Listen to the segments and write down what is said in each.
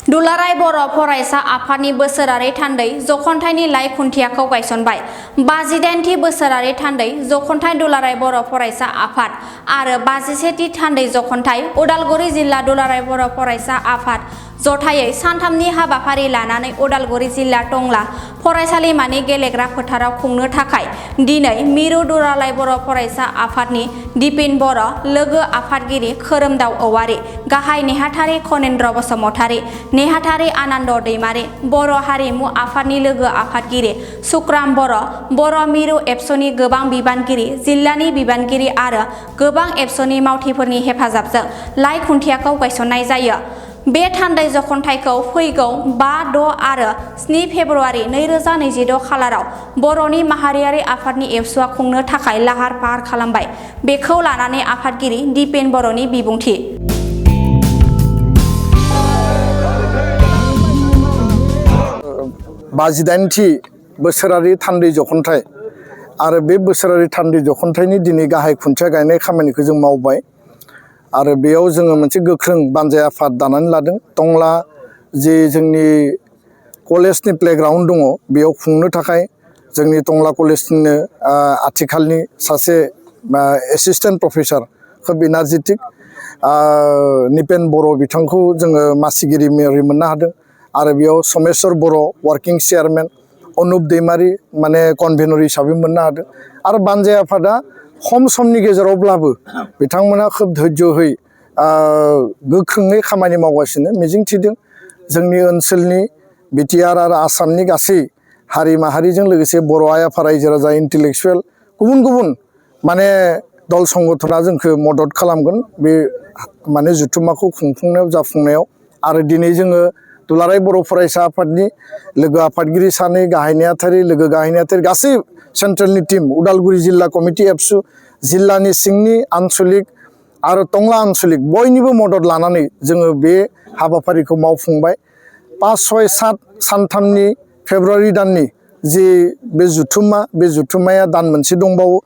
दुलाराय बर' फरायसा आफादनि बोसोरारि थान्दै जखनथाइनि लाइ खुन्थियाखौ गायसनबाय। 58थि बोसोरारि थान्दै जखनथाइ दुलाराय बर' फरायसा आफाद आरो 51थि थान्दै जखनथाइ उदालगुरि जिल्ला दुलाराय बर' फरायसा आफाद जथायै सानथामनि हाबाफारि लानानै उदालगुरि जिल्ला टंला फरायसालिमानि गेलेग्रा फोथाराव खुंनो थाखाय दिनै मिरु दुलाराय बर' फरायसा आफादनि दिपिन बर', लोगो आफादगिरि खोरोमदाव औवारी, गाहाय नेहाथारि खनेन्द्र बसुमतारी, नेहाथारि आनन्द दैमारी, बर' हारिमु आफादनि लोगो आफादगिरि सुक्राम बर', बर' मिरु एबसुनि गोबां बिबानगिरि, जिल्लानि बिबानगिरि आरो गोबां एबसुनि मावथिफोरनि हेफाजाबजों लाइ खुन्थियाखौ गायसननाय जायो। बे थान्दै जखनथाइखौ फैगौ 5, 6 आरो 7 फेब्रुआरि 2026 खालाराव बर'नि माहारियारि आफादनि एबसुआ खुंनो थाखाय लाहार फाहार खालामबाय। बेखौ लानानै आफादगिरि दिपेन बर'नि बिबुंथि। 58थि बोसोरारि थान्दै जखनथाइ आरो बे बोसोरारि थान्दै जखनथाइनि दिनै गाहाय खुन्थिया गायनाय खामानिखौ जों मावबाय आरो बेयाव जोङो मोनसे गोख्रों बानजाय आफाद दानानै लादों। टंला जे जोंनि कलेजनि प्लेग्राउन्ड दङ बेयाव खुंनो थाखाय जोंनि टंला कलेजनिनो आथिखालनि सासे एसिस्टेन्ट प्रफेसर खोब इनार्जेटिक निपेन बर' बिथांखौ जोङो मासिगिरि महरै मोननो हादों आरो बेयाव समेस्वर बर' वार्किं चेयारमेन, अनुप दैमारी माने कनभेनर हिसाबै मोननो हादों आरो बानजाय आफादा खम समनि गेजेरावब्लाबो बिथांमोना खोब धैर्यहै गोख्रोङै खामानि मावगासिनो। मिजिंथिदों जोंनि ओनसोलनि बिटिआर आरो आसामनि गासै हारि माहारिजों लोगोसे बर' आइ आफा रायजो राजा इन्टेलेक्सुवेल गुबुन गुबुन माने दल संगठना जोंखौ मदद खालामगोन बे माने जुथुम्माखौ खुंफुंनायाव जाफुंनायाव। आरो दिनै जोङो दुलाराय बर' फरायसा आफादनि लोगो आफादगिरि सानै, गाहाय नेहाथारि, लोगो गाहाय नेहाथारि गासै सेन्ट्रेलनि टिम, उदालगुरि जिल्ला कमिटि एबसु, जिल्लानि सिंनि आन्सलिक आरो टंला आन्सलिक बयनिबो मदद लानानै जोङो बे हाबाफारिखौ मावफुंबाय। 5, 6, 7 सानथामनि फेब्रुआरि दाननि जि बे जुथुम्माया दान मोनसे दंबावो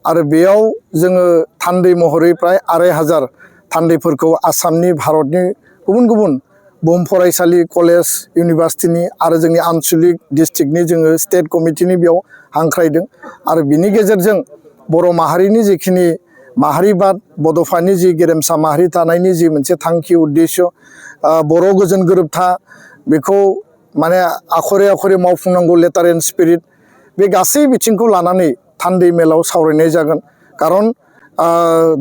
आरो बेयाव जोङो थान्दै महरै प्राय 2500 थान्दैफोरखौ आसामनि भारतनि गुबुन गुबुन बुहुम फरायसालि, कलेज, इउनिभार्सिटिनि आरो जोंनि आन्सलिक डिस्ट्रिक्टनि जोङो स्टेट कमिटिनि बेयाव हांख्रायदों आरो बिनि गेजेरजों बर' माहारिनि जिखिनि माहारिबाद बड'फानि जि गेरेमसा माहारि थानायनि जि मोनसे थांखि उद्देश्य बर' गोजोन गोरोबथा बेखौ माने Akhare Akhare मावफुंनांगौ letter and spirit बे गासै बिथिंखौ लानानै थान्दै मेलाव सावरायनाय जागोन। खारन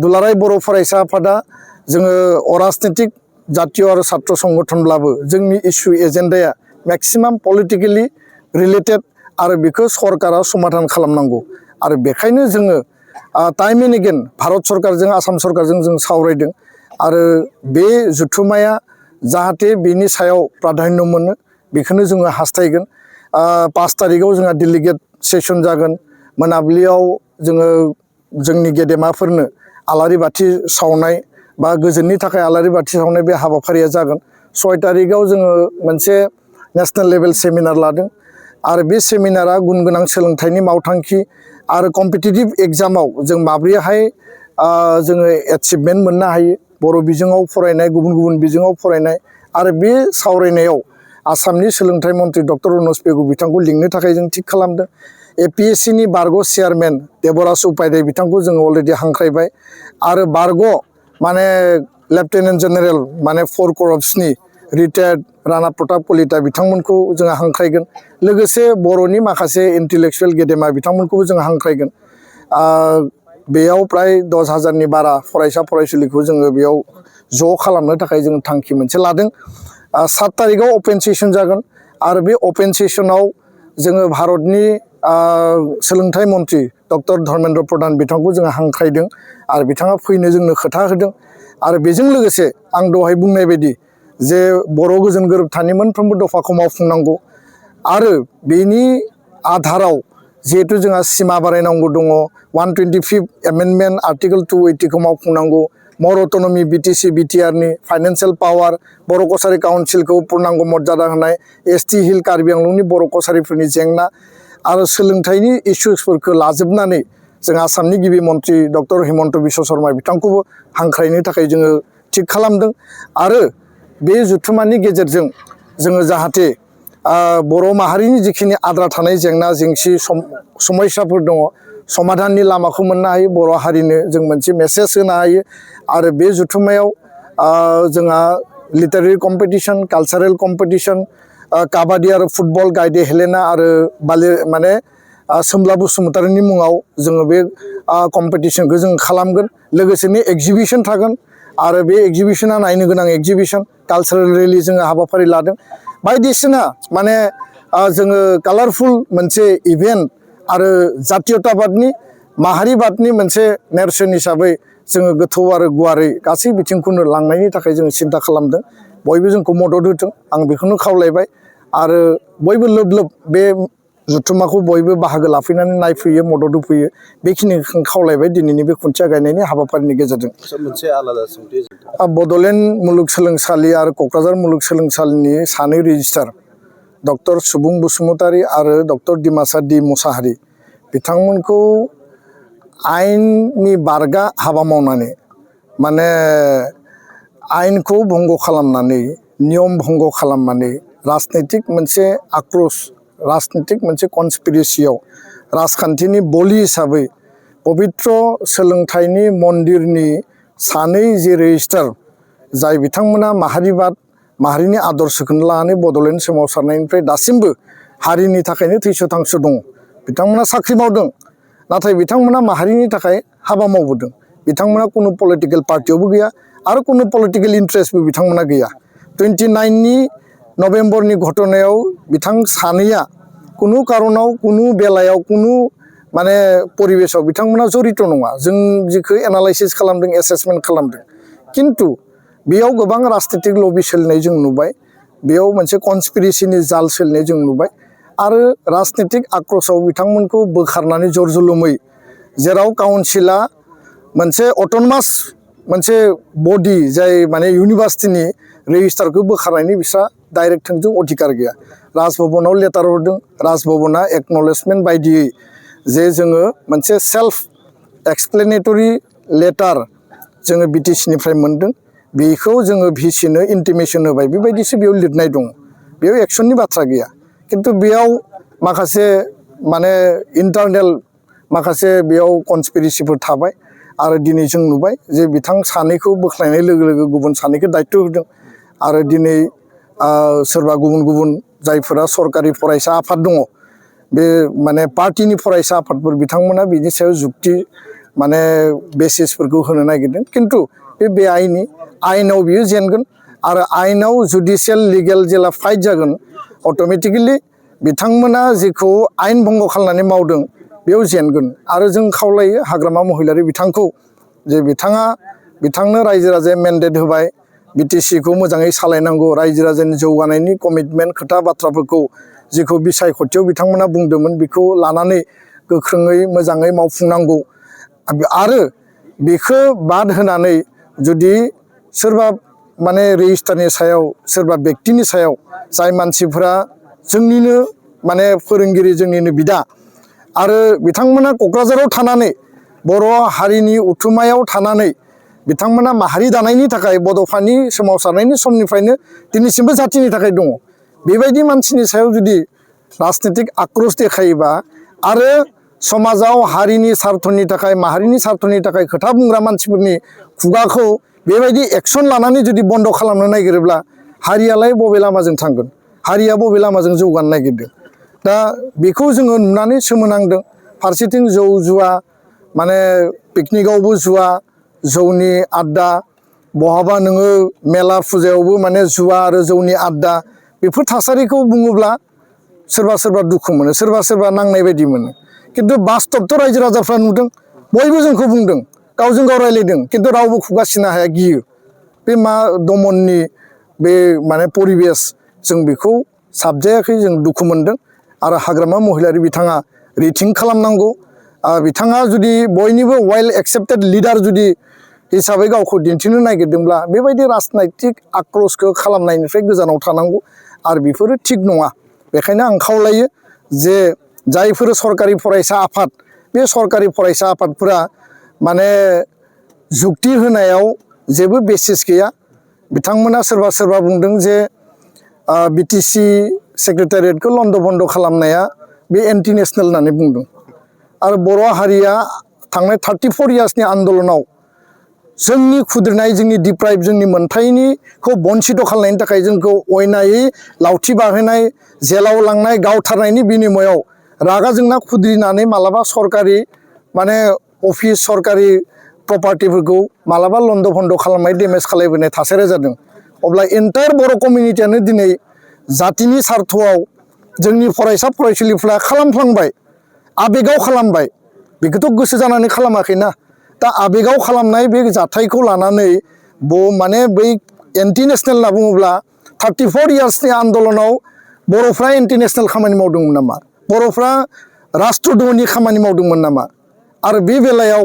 दुलाराय बर' फरायसा आफादा जोङो अराजनितिक जातीय आरो छात्र संगठनब्लाबो जोंनि इस्यु एजेन्डाया मेक्सिमाम पलिटिकेलि रिलेटेड आरो बेखौ सरकारा समाधान खालामनांगौ आरो बेखायनो जोङो टाइम एन्ड एगेन भारत सरकारजों आसाम सरकारजों जों सावरायदों आरो बे जुथुम्माया जाहाथे बेनि सायाव प्राधान्य मोनो बेखौनो जोङो हास्थायगोन। 5 तारिखआव जोंहा डेलिगेट सेसन जागोन। मोनाबिलियाव जोङो जोंनि गेदेमाफोरनो आलारि बाथि सावनाय बा गोजोननि थाखाय आलारि बाथि सावनाय बे हाबाफारिया जागोन। 6 तारिखआव जोङो मोनसे नेसनेल लेभेल सेमिनार लादों आरो बे सेमिनारा गुन गोनां सोलोंथाइनि मावथांखि आरो कम्पिटिटिभ एग्जामाव जों माब्रैहाय जोङो एचिभमेन्ट मोननो हायो बर' बिजोङाव फरायनाय, गुबुन गुबुन बिजोङाव फरायनाय आरो बे सावरायनायाव आसामनि सोलोंथाइ मन्त्रि डक्टर अनुज पेगु बिथांखौ लिंनो थाखाय जों थिग खालामदों। APSCनि बारग' चेयारमेन देबराज उपाध्याय बिथांखौ जोङो अलरेडि हांख्रायबाय आरो बारग' माने लेफ्टेनेन्ट जेनेरेल माने 4 करप्सनि रिटायार्ड राणा प्रताप कलिता बिथांमोनखौ जोङो हांख्रायगोन। लोगोसे बर'नि माखासे इन्टेलेक्सुवेल गेदेमा बिथांमोनखौबो जोङो हांख्रायगोन। बेयाव प्राय 10,000नि बारा फरायसा फरायसुलिखौ जोङो बेयाव ज' खालामनो थाखाय जों थांखि मोनसे लादों। 7 तारिखआव अपेन सेसन जागोन आरो बे अपेन सेसनाव जोङो भारतनि सोलोंथाइ मन्त्रि डक्टर धर्मेन्द्र प्रधान बिथांखौ जोङो हांख्रायदों आरो बिथाङा फैनो जोंनो खोथा होदों आरो बेजों लोगोसे आं दहाय बुंनाय बायदि जे बर' गोजोन गोरोबथानि मोनफ्रोमबो दफाखौ मावफुंनांगौ आरो बेनि आधाराव जिहेतु जोंहा सिमा बारायनांगौ दङ 125th एमेन्डमेन्ट आर्टिकल 280खौ मावफुंनांगौ। मर अट'नमि BTC BTRनि फाइनान्सियेल पावार, बर' कसारि काउन्सिलखौ पुर्नांग मर्यादा होनाय, ST हिल कार्बि आंलंनि बर' कसारिफोरनि जेंना आरो सोलोंथाइनि इस्युसफोरखौ लाजोबनानै जों आसामनि गिबि मन्त्रि डक्टर हिमन्त बिश्व शर्मा बिथांखौबो हांख्रायनो थाखाय जोङो थिग खालामदों आरो बे जुथुम्मानि गेजेरजों जोङो जाहाथे बर' माहारिनि जिखिनि आद्रा थानाय जेंना जेंसि समस्याफोर दङ समाधाननि लामाखौ मोननो हायो बर' हारिनो जों मोनसे मेसेज होनो हायो आरो बे जथुम्मायाव जोंहा लिटारेरि कम्पिटिसन कालचारेल कम्पिटिसन काबादि आरो फुटबल गायदे हेलेना आरो माने सोमला बसुमतारिनि मुङाव जोङो बे कम्पिटिसनखौ जों खालामगोन लोगोसेनो एक्जिबिसन थागोन आरो बे एक्जिबिसना नायनो गोनां एक्जिबिसन कालचारेल रेलि जोङो हाबाफारि लादों बायदिसिना माने जोङो कालारफुल मोनसे इभेन्ट आरो जातीयताबादनि माहारिबादनि मोनसे नेरसोन हिसाबै जोङो गोथौ आरो गुवारै गासै बिथिंखौनो लांनायनि थाखाय जोङो सिन्था खालामदों बयबो जोंखौ मदद होदों आं बेखौनो खावलायबाय आरो बयबो लोब लोब बे जथुम्माखौ बयबो बाहागो लाफैनानै नायफैयो मदद होफैयो बेखिनिखौ खावलायबाय दिनैनि बे खुन्थिया गायनायनि हाबाफारिनि गेजेरजों मोनसे आलादा सोंथि बड'लेण्ड मुलुगसोलोंसालि आरो क'क्राझार मुलुगसोलोंसालिनि सानै रेजिस्ट्रार डक्टर सुबुं बसुमतारी आरो डक्टर डिमासा डि मुसाहारि बिथांमोनखौ आयेननि बारगा हाबा मावनानै माने आयेनखौ भंग खालामनानै नियम भंग खालामनानै राजनितिक मोनसे आक्रोश राजनितिक मोनसे कनस्पिरेसियाव राजखान्थिनि बलि हिसाबै पबित्र सोलोंथाइनि मन्दिरनि सानै जे रेजिस्ट्रार जाय बिथांमोना माहारिबाद माहारिनि आदर्शखौनो लानानै बड'लेण्ड सोमावसारनायनिफ्राय दासिमबो हारिनि थाखायनो थैस' थांस' दङ बिथांमोना साख्रि मावदों नाथाय बिथांमोना माहारिनि थाखाय हाबा मावबोदों बिथांमोना कुनु पलिटिकेल पार्टियावबो गैया आरो कुनु पलिटिकेल इन्ट्रेस्टबो बिथांमोना गैया 29 नभेम्बरनि घटनायाव बिथां सानैया कुनु कारनाव कुनु बेलायाव कुनु माने परिबेसाव बिथांमोना जरित नङा जों जिखौ एनालाइसिस खालामदों एसेसमेन्ट खालामदों किन्तु बेयाव गोबां राजनितिक लबि सोलिनाय जों नुबाय बेयाव मोनसे कनस्पिरेसिनि जाल सोलिनाय जों नुबाय आरो राजनितिक आक्रोशआव बिथांमोनखौ बोखारनानै जरजुलुमै जेराव काउन्सिला मोनसे अट'नमास मोनसे बडि जाय माने इउनिभार्सिटिनि रेजिस्टारखौ बोखारनायनि बिस्रा डाइरेक्ट थोंजों अधिकार गैया राजभबनाव लेटार हरदों राजभबना एक्न'लेजमेन्ट बायदियै जे जोङो मोनसे सेल्फ एक्सप्लेनेटरि लेटार जोङो बिटिसिनिफ्राय मोन्दों बेखौ जोङो भिसिनो इन्टिमेसन होबाय बेबायदिसो बेयाव लिरनाय दङ बेयाव एक्सननि बाथ्रा गैया किन्तु बेयाव माखासे माने इन्टारनेल माखासे बेयाव कनस्पिरेसिफोर थाबाय आरो दिनै जों नुबाय जे बिथां सानैखौ बोख्लायनाय लोगो लोगो गुबुन सानैखौ दायित्व होदों आरो दिनै सोरबा गुबुन गुबुन जायफोरा सरकारि फरायसा आफाद दङ बे माने पार्टिनि फरायसा आफादफोर बिथांमोना बिनि सायाव जुक्ति माने बेसिसफोरखौ होनो नागिरदों किन्तु बे आयेननि आयेनाव बियो जेनगोन आरो आयेनाव जुडिसियेल लिगेल जेला फाइट जागोन अट'मेटिकेलि बिथांमोना जेखौ आयेन भंग खालामनानै मावदों बेयाव जेनगोन आरो जों खावलायो हाग्रामा महिलारि बिथांखौ जे बिथांनो रायजो राजाया मेन्डेट होबाय बिटिसिखौ मोजाङै सालायनांगौ रायजो राजानि जौगानायनि कमिटमेन्ट खोथा बाथ्राफोरखौ जिखौ बिसायख'थियाव बिथांमोना बुंदोंमोन बेखौ लानानै गोख्रोङै मोजाङै मावफुंनांगौ आरो बेखौ बाद होनानै जुदि सोरबा माने रेजिस्टारनि सायाव सोरबा बेक्तिनि सायाव जाय मानसिफोरा जोंनिनो माने फोरोंगिरि जोंनिनो बिदा आरो बिथांमोना क'क्राझाराव थानानै बर' हारिनि उथुमायाव थानानै बिथांमोना माहारि दानायनि थाखाय बड'फानि सोमावसारनायनि समनिफ्रायनो दिनैसिमबो जाथिनि थाखाय दङ बेबायदि मानसिनि सायाव जुदि राजनितिक आक्रोश देखायोबा आरो समाजाव हारिनि सार्थनि थाखाय माहारिनि सार्थनि थाखाय खोथा बुंग्रा मानसिफोरनि खुगाखौ बेबायदि एक्सन लानानै जुदि बन्द खालामनो नागिरोब्ला हारियालाय बबे लामाजों थांगोन हारिया बबे लामाजों जौगानो नागिरदों दा बेखौ जोङो नुनानै सोमोनांदों फारसेथिं जौ जुवा माने पिकनिकआवबो जुवा जौनि आड्डा बहाबा नोङो मेला फुजायावबो माने जुवा आरो जौनि आड्डा बेफोर थासारिखौ बुङोब्ला सोरबा सोरबा दुखु मोनो सोरबा सोरबा नांनाय बायदि मोनो किन्तु बास्तबथ' रायजो राजाफ्रा नुदों बयबो जोंखौ बुंदों गावजों गाव रायलायदों किन्तु रावबो खुगा सिनो हाया गियो बे मा दमननि बे माने परिबेस जों बेखौ साबजायाखै जों दुखु मोनदों आरो हाग्रामा महिलारि बिथाङा रिथिं खालामनांगौ बिथाङा जुदि बयनिबो वेल एक्सेप्टेड लिडार जुदि हिसाबै गावखौ दिन्थिनो नागिरदोंब्ला बेबायदि राजनैतिक आक्रोशखौ खालामनायनिफ्राय गोजानाव थानांगौ आरो बेफोरो थिग नङा बेखायनो आं खावलायो जे जायफोर सरकारि फरायसा आफाद बे सरकारि फरायसा आफादफोरा माने जुक्ति होनायाव जेबो बेसिस गैया बिथांमोना सोरबा सोरबा बुंदों जे बिटिसि सेक्रेटारियेटखौ लन्ड' भन्ड' खालामनाया बे एन्टि नेसनेल होननानै बुंदों आरो बर' हारिया थांनाय 34 इयार्सनि आन्दलनाव जोंनि खुद्रिनाय जोंनि डिप्राइभ जोंनि मोनथायनिखौ बन्सित' खालामनायनि थाखाय जोंखौ अयनायै लावथि बाहोनाय जेलाव लांनाय गावथारनायनि बिनिमयाव रागा जोंना खुद्रिनानै मालाबा सरकारि माने अफिस सरकारि प्रपार्टिफोरखौ मालाबा लन्ड' भन्ड' खालामनाय डेमेज खालामबोनाय थासारिया जादों अब्ला एन्टायार बर' कमिउनिटियानो दिनै जातिनि सार्थआव जोंनि फरायसा फरायसुलिफ्रा खालामफ्लांबाय आबेगाव खालामबाय बेखौथ' गोसो जानानै खालामाखैना दा आबेगाव खालामनाय बे जाथायखौ लानानै माने बै एन्टि नेसनेल होनना बुङोब्ला 34 इयार्सनि आन्दलनाव बर'फ्रा एन्टि नेसनेल खामानि मावदोंमोन नामा बर'फ्रा राष्ट्रद्रहनि खामानि मावदोंमोन नामा आरो बे बेलायाव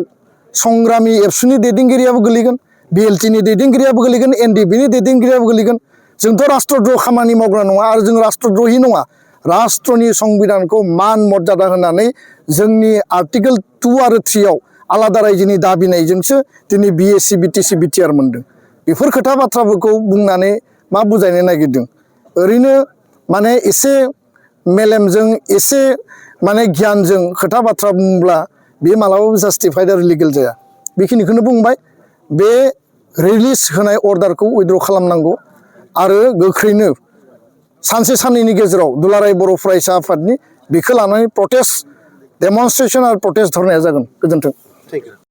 संग्रामि एबसुनि दैदेनगिरियाबो गोलैगोन बिएलटिनि दैदेनगिरियाबो गोलैगोन एनडिबिनि दैदेनगिरियाबो गोलैगोन जोंथ' राष्ट्रद्रह खामानि मावग्रा नङा आरो जों राष्ट्रद्रहि नङा राष्ट्रनि संबिधानखौ मान मर्यादा होनानै जोंनि आर्टिकेल 2 आरो 3 आव आलादा रायजोनि दाबिनायजोंसो दिनै बिएसि बिटिसि बिटिआर मोनदों बेफोर खोथा बाथ्राफोरखौ बुंनानै मा बुजायनो नागिरदों ओरैनो माने एसे मेलेमजों एसे माने गियानजों खोथा बाथ्रा बुंब्ला बे मालाबाबो जास्टिफाइड आरो लिगेल जाया बेखिनिखौनो बुंबाय बे रिलिज होनाय अर्डारखौ उइथड्र खालामनांगौ आरो गोख्रैनो सानसे साननैनि गेजेराव दुलाराय बर' फरायसा आफादनि बेखौ लानानै प्रटेस्ट डेमनस्ट्रेसन आरो प्रटेस्ट धरनाया जागोन गोजोन्थों।